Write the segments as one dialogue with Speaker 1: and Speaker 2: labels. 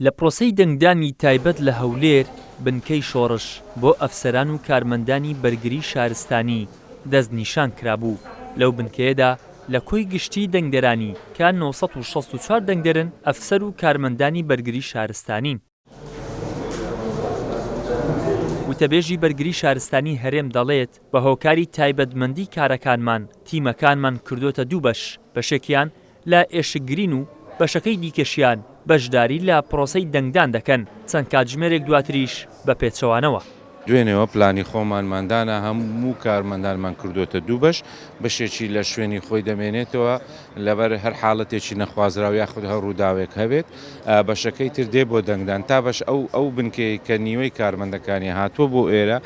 Speaker 1: لە پرۆسەی دەنگدانی تایبەت لە هەولێر، بنکەی شۆڕش بۆ ئەفسەران و کارمەندانی بەرگری شارستانی دەستنیشان کرابوو، لەو بنکەیەدا لە کۆی گشتیی دەنگدەرانی کە 964 دەنگدەرن ئەفسەر و کارمەندانی بەرگری شارستانین. وتەبێژی بەرگری شارستانی هەرێم دەڵێت، بە هۆکاری تایبەتمەندی کارەکانمان تیمەکانمان کردۆتە دوو بەش، بەشێکیان لە ئێشکگرین و بەشەکەی دیکەشیان بەشداری لە پرۆسەی دەنگدان دەکەن، چەند کاتژمێرێک دواتریش بە پێچەوانەوە.
Speaker 2: دوێنێوە پلانی خۆمانمان دانا، هەموو کارمەندانمان کردووەتە دوو بەش، بەشێکی لە شوێنی خۆی دەمێنێتەوە لەبەر هەر حاڵەتێکی نەخوازراو یاخود هەر ڕووداوێک هەبێت، بەشەکەی تر دێ بۆ دەنگدان تا بەش ئەو ئەو بنکەیەی کە نیوەی کارمەندەکانی هاتووە بۆ ئێرە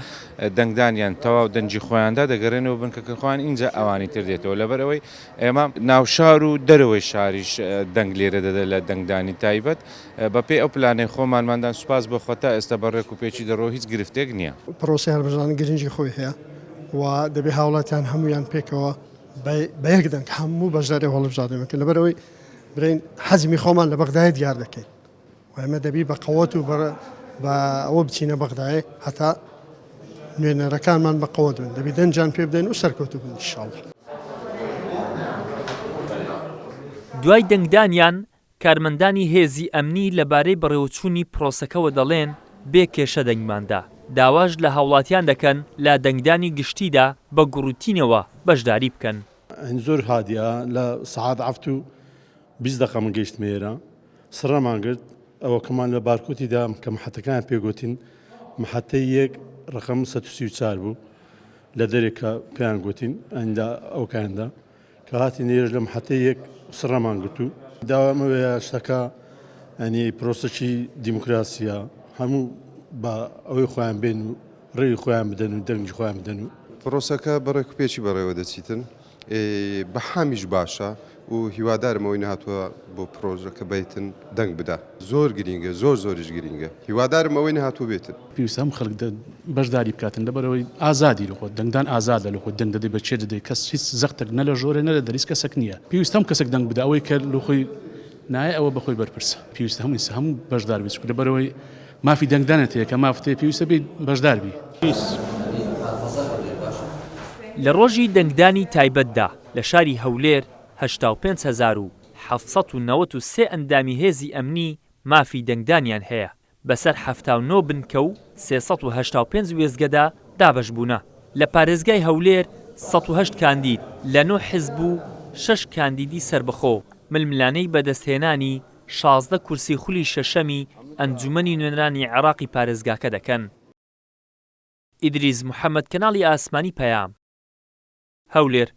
Speaker 2: دەنگدانیان تەواو دەنگی خۆیاندا دەگەرێنەوە بنکەکە خۆیان ئینجا ئەوانی تر دێتەوە لەبەرئەوەی ئێمە ناوشار و دەرەوەی شاریش دەنگ لێرە دەدە لە دەنگدانی تایبەت بە پێی ئەو پلانەی خۆمانماندان سوپاس بۆ خوا تا ئێستا بە ڕێک و پێکی دەڕۆ هیچ گرفتێک نییە.
Speaker 3: پرۆسەی هەڵبژاردن گرنگی خۆی هەیە و دەبێ هاوڵاتیان هەموویان پێکەوە بە یەک دەنگ هەموو بەشداری ئەو هەڵبژاردنە بکەن لەبەرئەوەی برێین حەجمی خۆمان لە بەغدایە دیار دەکەین و ئێمە دەبی بە قەوەت و بە ئەوە بچینە بەغدایێ هەتا نوێنەرەکانمان بە قەوەت بن دەبی دەنجان پێ بدەین و سەرکەوتوو بن ئینشاڵڵا.
Speaker 1: دوای دەنگدانیان، کارمەندانی هێزی ئەمنی لەبارەی بەڕێوەچوونی پرۆسەکەوە دەڵێن، بێ کێشە دەنگمان دا، داواش لە هاوڵاتیان دەکەن لە دەنگدانی گشتیدا بە گوڕوتینەوە بەشداری بکەن.
Speaker 4: هین زۆر هادیە لە سەعات عەفت و 20 دەقە من گەیشتمە ئێرە سڕەمان گرت ئەوەکەمان لە بارکۆتی دا کە محەتەکان پێ گۆتین محەتەی یەک ڕقم 134 بوو لە دەرێک کە پێیان گوتین ئەین لە ئەوکاندا کە هاتین ئێرەش لە محەتەی یەک سڕەمان گرت و داوام ئەوەیە شتەکە ئەنی پرۆسەکی دیموکراسیە هەموو بە ئەوەی خۆیان بێن و ڕێی خۆیان بدەن و دەنگی خۆیان بدەن و.
Speaker 5: پرۆسەکە بە ڕێکوپێکی بەڕێوە دەچیتن بە حامیش باشە و هیوادارم ئەوەی نەهاتووە بۆ پرۆژەکە بێتن دەنگ بدا زۆر گرینگە زۆر زۆریش گرینگە هیوادارم ئەوەی نەهاتوو بێتن.
Speaker 6: پێویستە هەموو خەلک بەشداری بکاتن لەبەرئەوەی ئازادی لەخۆت دەنگدان ئازادە لەخۆت دەنگ دەدەی بە کێ دەدەی کەس هیچ زەختێک نە لە ژۆرێ نە لە دەر هیچ کەسەک نییە پێویستە هەموو کەسێک دەنگ بدا ئەوەی کە لەخۆی نایە ئەوە بەخۆی بەرپرسە پێویستە هەموو ئینسان هەموو بەشدار بێت چونکە لەبەرئەوەی مافی دەنگدانت هەیە کە مافت هەیە پێویستە بێیت بەشدار بی.
Speaker 1: لە ڕۆژی دەنگدانی تایبەتدا لە شاری هەولێر 85793 ئەندامی هێزی ئەمنی مافی دەنگدانیان هەیە، بەسەر 79 بنکە و 385 وێستگەدا دابەش بوونە. لە پارێزگای هەولێر 108 کاندید لە نۆ حزب و شەش کاندیدی سەربەخۆ ململانێی بەدەستهێنانی 16 کورسی خولی شەشەمی ئەنجومەنی نوێنەرانی عێراقی پارێزگاکە دەکەن. ئیدریس محەمەد کەناڵی ئاسمانی پەیام، هەولێر.